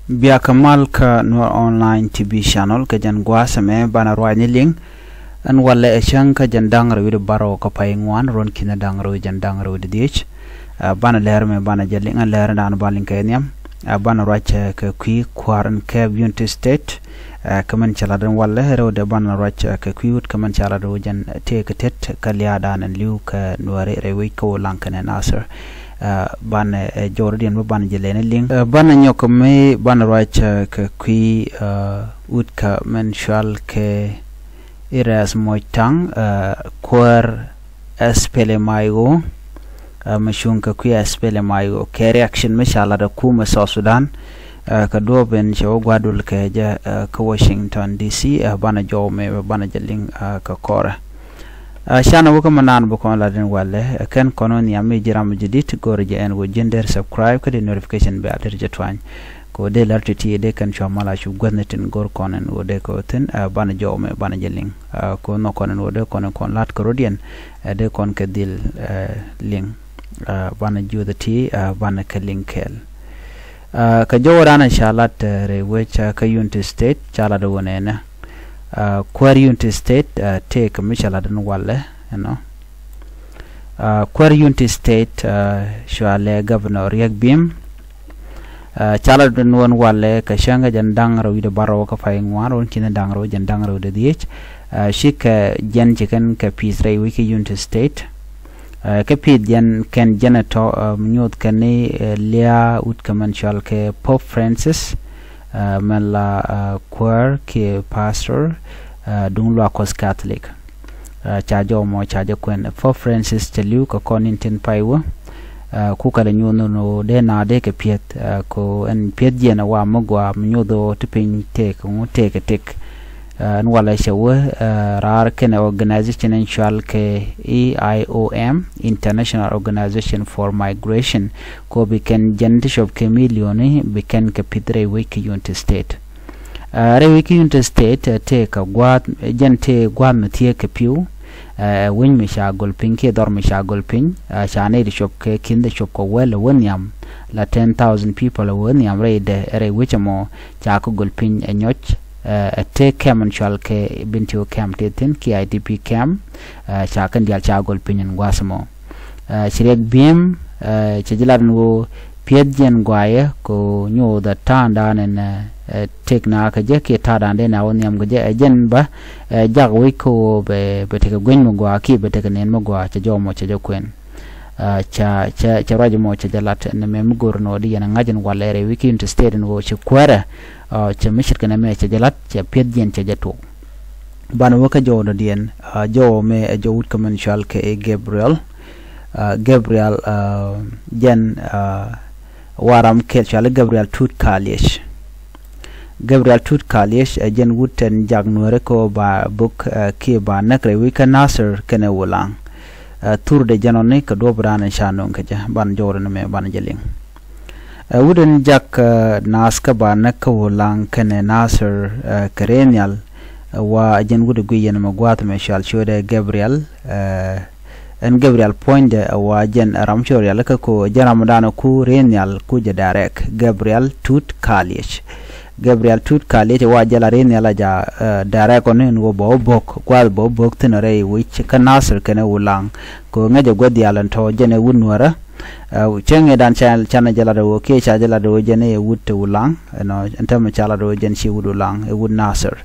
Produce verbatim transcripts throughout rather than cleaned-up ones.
Biakä mal kä Nuer Online T V channel kä jɛn gua̱a̱th ɛmɛ banɛ ruac ni liŋ. Ɛn walɛ ɛ cäŋ kä jɛn da̱ŋ rɛw wi̱cdɛ bärɔw kä pay ŋuan ruɔ̱n ki̱n da̱ŋ rɛw jɛn da̱ŋ rɛw wi̱cdɛ dhieec. Ɛ, banɛ lɛr mɛ banɛ jɛ liŋ, ɛn lɛr dan ba liŋ kɛ nhiam. Ɛ, banɛ ruac, ɛ, kɛ kui̱ kua̱r in kɛɛp Unity State. Ɛ, kä mɛn cɛ lat ɛn walɛ rɛwdɛ banɛ ruac, ɛ, kɛ kui̱ wut kä mɛn cɛ lat rɛw jɛn tëëk tet kä lia̱a̱ dan ɛn li̱w kɛ Nuääri rɛy wec kä Ulaŋ kɛnɛ Nasir. Ɛ, banɛ, ɛ, jɔwdädiɛn bä banɛ jɛ lɛn liŋ. Ɛ, banɛ nyɔk kɛ mi banɛ ruac, ɛ, kɛ kui̱, ɛ, wut kä mɛn cual kɛ Irɛth Moc Taŋ, ɛ, kuäär S P L M I O, ɛ, mi cuŋ kɛ kui̱ S P L M I O kɛ reaction mi ca lat ɛ kumɛ South Sudan, ɛ, kɛ duɔ̱ɔ̱p in cɛ wä gua̱a̱r dul kɛ jɛ, ɛ, kä Washington D C, ɛ, banɛ jɔw mɛ banɛ jɛ liŋ, ɛ, kɛ kɔrɛ. Ɛ, canɛ wä kä mi naan bi kɔn lat in walɛ, ɛ, kɛn kɔn wä nhiam mi ji̱ ram mi ji̱ di̱t go̱rɛ jɛ ɛn wä ji̱n der subscribe kä di notification bell der jɛ tuany. Kɛ wä dee lär ti̱ti̱ dee kɛn cua mal a cu guäthni tin go̱r kɔn in wä dee kɛ wä thi̱n, ɛ, banɛ jɔw mɛ banɛ jɛ liŋ. Ɛ, kɛ wä nhɔk kɔn in wä dee kɔn in kɔn lat kɛ rɔ̱diɛn, ɛ, dee kɔn kɛ dhil, ɛ, liŋ. Ɛ, banɛ juɔth ti, ɛ, banɛ kɛ liŋ kɛɛl. Ɛ, kɛ jɔwä dan ca lat, ɛ, rɛy wec, ɛ, kä Unity State ca lat wä nɛnɛ. Ɛ, kuäär Unity State, ɛ, tëëk mi ca lat in walɛ, you know. Ɛ, kuäär Unity State, ɛ, cualɛ Governor Riek Bim. Ɛ, ca lat in wä walɛ kɛ cäŋ kä jɛn da̱ŋ rɛw wi̱cdɛ bärɔw kä pay ŋuan ruɔ̱n ki̱n da̱ŋ rɛw jɛn da̱ŋ rɛw wi̱cdɛ dhieec. Ɛ, cikɛ jɛn ci kɛn kɛ pi̱i̱th rɛy wec kä Unity State. Ɛ, kä pi̱i̱th jɛn kɛn jɛn ɛ tɔ, ɛ, mi nyoth kɛn ni, ɛ, lia̱a̱ wut kɛ mɛn cual kɛ Pope Francis, ɛ, mɛn la, ɛ, kuäär kiɛ pastor, ɛ, duŋ luaak Kuɔth Catholic. Ɛ, ca jɔw mɔ ca jɛ kuɛn Pope Francis cɛ li̱w kɛ kɔn in tin pay wä. Ɛ, kukɛ lɛ nyuɔ̱n ni wä dee na dee kɛ pi̱eth, ɛ, kɛ ɛn pi̱eth jiɛn ɛ wa mi gɔaa mi nyoth wä ti piny tëëk ŋu tëëk ɛ tëk. Ɛ, ɛn walɛ cɛ wä, ɛ, raar kɛnɛ organization in cual kɛ I O M, International Organization for Migration, kɛ wä bi kɛn jɛn ti cop kɛ million bi kɛn kɛ pi̱th rɛy wec kä Unity State. Ɛ, rɛy wec kä Unity State, ɛ, tëë kɛ gua̱a̱th, jɛn tëë gua̱a̱th mi thieek kɛ pi̱w, ɛ, wec mi ca gol piny kiɛ dhɔr mi ca gol piny, ɛ, ca nɛy ti cop kɛ ki̱n ti cop kɛ wäl ɛ wä nhiam, la ten thousand people ɛ wä nhiam rɛydɛ rɛy wec ɛmɔ ca kɛ gol piny ɛ nyɔc, ɛ, ɛ tëë kɛm ɛn cual kɛ Bentiu kɛm tëë thi̱n kiɛ I D P kɛm, ɛ, ca kɛn diaal ca gol piny ɛn gua̱a̱th ɛmɔ. Ɛ, ci Riɛk Bi̱em, ɛ, cɛ ji̱ lat ɛn ɣöö piɛth jiɛn gɔaaɛ kɛ ɣöö nyothɛ ta̱a̱ŋdan ɛn, ɛ, tëk naath kɛ jɛ kiɛ ta̱a̱dan dee naath wä nhiam kɛ jɛ, ɛ, jɛn bä, ɛ, jak wec kɛ ɣöö bɛ, bɛ tekɛ gueny mi gɔaa kiɛ bɛ tekɛ nɛn mi gɔaa, cɛ jɔw mɔ cɛ jɛ kuɛn. Ɛ, ca, ca, ca ruac mɔ cɛ jɛ lat ɛn mɛ mi go̱r ɛn ɣöö di yɛn ɛ ŋa̱c ɛn walɛ rɛy wec kä Unity State ɛn ɣöö ci kuäärɛ, ɛ, cɛ mi ce̱tkɛ nɛmɛ cɛ jɛ lat, cɛ piɛth jiɛn cɛ jɛ tok. Banɛ wä kä jɔwdädiɛn, ɛ, jɔw mɛ ɛ jɔw wut kä mɛn cual kɛ i̱ Gabriel. Ɛ, Gabriel, ɛ, jɛn, ɛ, wa ram kɛl cual i̱ Gabriel Tut Kaliec. Gabriel Tut Kaliec, ɛ, jɛn wut ɛn jak Nuääri kɛ ɣöö ba bök, ɛ, kiɛ ba näk rɛy wec kä Nasir kɛnɛ Ulaŋ. Ɛ, thurdɛ jɛn ɔ ni kɛ duɔ̱ɔ̱pdan ca nööŋ kɛ jɛ, banɛ jɔwdɛ ni mɛ banɛ jɛ liŋ. Ɛ, wut ɛn jak, ɛ, naath kä ba näk kä Ulaŋ kɛnɛ Nasir, ɛ, kɛ rɛy nhial, ɛ, wa jɛn wut ɛ guic yɛn mɛ gua̱a̱th mɛ cual ciötdɛ Gabriel, ɛ, ɛn Gabriel puɔ̱nydɛ, ɛ, wa jɛn ram cɔ rialikä kɛ ɣöö jɛn ramdan ku rɛy nhial ku jɛ direct, Gabriel Tut Kaliec. Gabriel Tut Kaliec, ɛ, wa jɛ la rɛy nhial a ja, ɛ, direct ɔ ni ɛn ɣöö bɛ wä bök, gua̱a̱th bɛ wä bök thi̱n rɛy wec kä Nasir kɛnɛ Ulaŋ. Kɛ ɣöö ŋäcɛ gua̱th diaal ɛn tɔ̱ jɛn ɛ wut Nuäärä. Ɛ, cäŋ ëëdan ca, canɛ jɛ lat ɛ ɣöö kiɛ ca jɛ lat ɛ ɣöö jɛn ɛ wut te Ulaŋ, ɛnɔ, ɛn täämɛ ca lat ɛ ɣöö jɛn ci wut Ulaŋ, ɛ wut Nasir.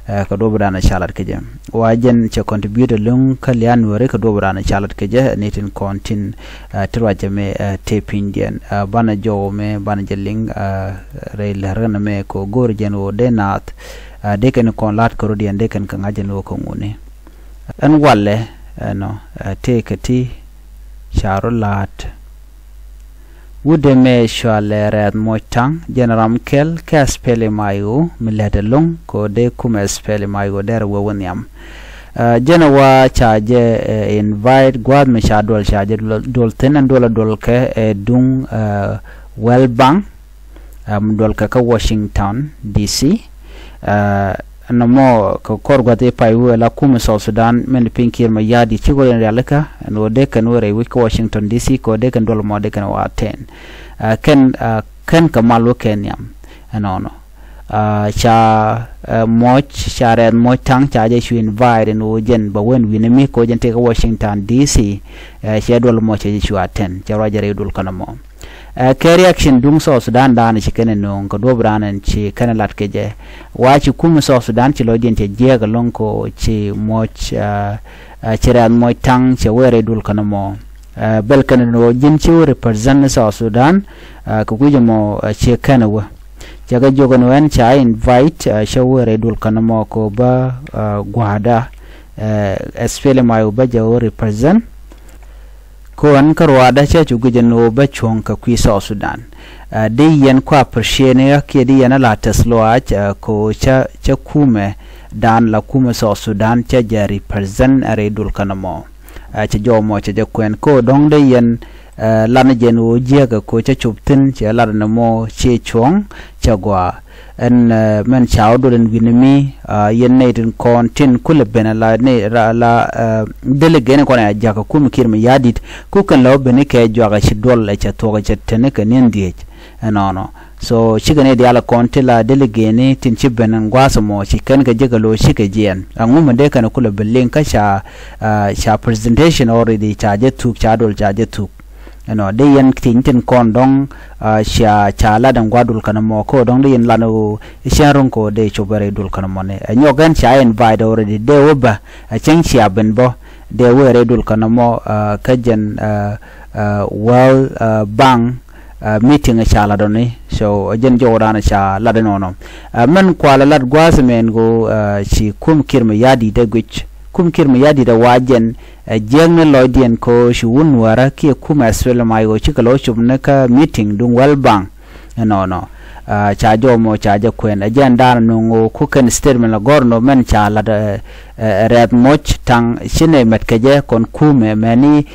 Ɛ, kɛ duɔ̱ɔ̱pdan ca lat kɛ jɛ. Wa jɛn cɛ contribute ɛlɔ̱ŋ kä lia̱a̱ Nuääri kɛ duɔ̱ɔ̱pdan ca lat kɛ jɛ, ɛ, ni tin kɔn tin, ɛ, ti ruacɛ mɛ, ɛ, te pinydiɛn. Ɛ, banɛ jɔw mɛ, banɛ jɛ liŋ, ɛ, rɛy lär ɣän mɛ kɛ ɣöö go̱o̱r jɛn ɣöö dee naath, ɛ, dee kɛn kɔn la̱t kɛ rɔ̱diɛn, dee kɛn kɛ ŋa̱c jɛn ɣöö kɛ ŋuni. Ɛn walɛ, ɛnɔ, ɛ, tëëkɛ ti ca rɔ la̱a̱t. Wut ɛmɛ cualɛ Rɛɛth Moc Taŋ, jɛn ram kɛl kɛ S P L M I O mi lät ɛlɔ̱ŋ kɛ ɣöö dee kumɛ S P L M I O derɛ wä wä nhiam. Ɛ, jɛn ɛ wa ca jɛ, ɛ, invite gua̱a̱th mi ca duɔl ca jɛ duɔl, duɔl thi̱n ɛn duɔl ɛ duɔl kɛ, ɛ, duŋ, ɛ, Wellbank. Ɛ, mi duɔl kɛ kä Washington D C. Ɛ, nɔmɔ kɛ kɔr gua̱th i̱ pay wee la kumɛ South Sudan mɛn piny Kiir Mayardit ci kɔr in rialikä ɛn ɣöö dee kɛn wä rɛy wec kä Washington D C kɛ ɣöö dee kɛn duɔl mɔ dee kɛn wä attend. Ɛ, kɛn, ɛ, kɛn kɛ mal wä kɛ nhiam. Ɛnɔnɔ ca muɔc, ca rɛth muɔc taŋ, ca jɛ cu invite ɛn ɣöö jɛn bɛ wen wi̱n mi kɛ ɣöö jɛn tëë kä Washington D C. Cɛ duɔl muɔc cɛ jɛ cu attend, cɛ ruac jɛ rɛy duɔl kɛn mɔ. Kɛ reaction duŋ South Sudan dan ci kɛn nööŋ kɛ duɔp dan ɛn ci kɛn lat kɛ jɛ. Wa ci kum South Sudan ci lɔcdiɛn cɛ jiɛɛk ɛlɔŋ kɛ ɣöö ci muɔc, ci rɛth muɔc taŋ cɛ wee rɛy duɔl kɛn mɔ. Bɛl kɛn ni ɣöö ji̱n ci wä represent ni South Sudan kɛ kui̱c ɛmɔ, ciɛ kɛn wä. Cɛ kɛ jiök ɛn ɣöö ɛn ca invite, cɛ wä rɛy duɔl kɛn mɔ kɛ ɣöö bä gua̱a̱da, especially my wä bä jɛ wä represent. Kɛ ɣöö ɛn kä ruaadä cä cu guic ɛn ɣöö bä cuɔ̱ŋ kɛ kui̱ South Sudan. Di yɛn kua appreciate ni ɣä kiɛ di yɛn a la tɛth lɔaac kɛ ɣöö cä, cä kumɛ dan la kumɛ South Sudan cä jɛ represent rɛy duɔl kɛn mɔ. Cɛ jɔw mɔ cɛ jɛ kuɛn kɛ ɣöö dɔ̱ŋ dee yɛn lat ni jɛn ɣöö jiäkä kɛ ɣöö cä cop thi̱n cɛ lat ni mɔ ciɛ cuɔ̱ŋ cɛ gɔaa. Ɛn mɛn ca wä duɔl ɛn wi̱n mi yɛn nɛy tin kɔn tin kulɛ ben la nɛy la delegate ni kɔn a jakä kum Kiir Mayardit ku kɛn la wä ben ni kɛ juakä ci duɔl ɛ cɛ thuɔk ɛ cɛ teni kɛ ni̱n dhiec. Ɛnɔnɔ. So cikɛ ni diaal kɔn ti la delegate ni tin ci ben ɛn gua̱a̱th ɛmɔ ci kɛn kɛ jek ɛ lo̱c cikɛ jiɛn. Ɛŋu mi dee kɛn kulɛ ben liŋ kä ca, ca presentation already ca jɛ thuk, ca duɔl ca jɛ thuk. Ɛnɔ dee yɛn thi̱n tin kɔn dɔ̱ŋ ca, ca lat ɛn gua̱a̱th duɔl kɛn mɔ kɛ ɣöö dɔ̱ŋ dee yɛn lat ɣöö cɛn ro̱ŋ kɛ ɣöö dee cop ɛ rɛy duɔl kɛn mɔ ni ɛ nyɔk ɛn ca invite already dee wä bä ɛ cäŋ cia ben bä dee wä ɛ rɛy duɔl kɛn mɔ kä jɛn World Bank meeting ca lat ɔni. So jɛn jɔwdan ca lat ɛnɔnɔ. Mɛn kualɛ lat gua̱a̱th mɛn ɣöö ci kum Kiir Mayardit ɛ guic, kum Kiir Mayardit ɛ wa jɛn ɛ jiäkni lɔcdiɛn kɛ ɣöö ci wun wäärä kiɛ kum ɛ SPLM-IO cikɛ lɔ cop ni kä meeting duŋ World Bank. Ɛnɔnɔ ca jɔw mɔ ca jɛ kuɛn ɛ jɛn da̱a̱n nöŋ ɣöö ku kɛn statement la gɔ̱r nɔ mɛn ca lat ɛ rɛth muɔc taŋ ci nɛ mɛt kɛ jɛ kɔn kumɛ mɛni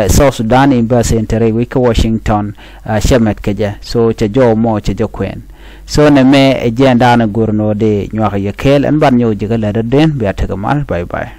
South Sudan Embassy in te rɛy wec kä Washington. Cɛ mɛt kɛ jɛ, so cɛ jɔw mɔ cɛ jɛ kuɛn. So nɛ mɛ ɛ jɛn da̱a̱n go̱r nɔ dee nyuak yɛ kɛɛl ɛn ban nyɔk jikä lɛ dɔ̱diɛn bia tekɛ mal. Bye bye.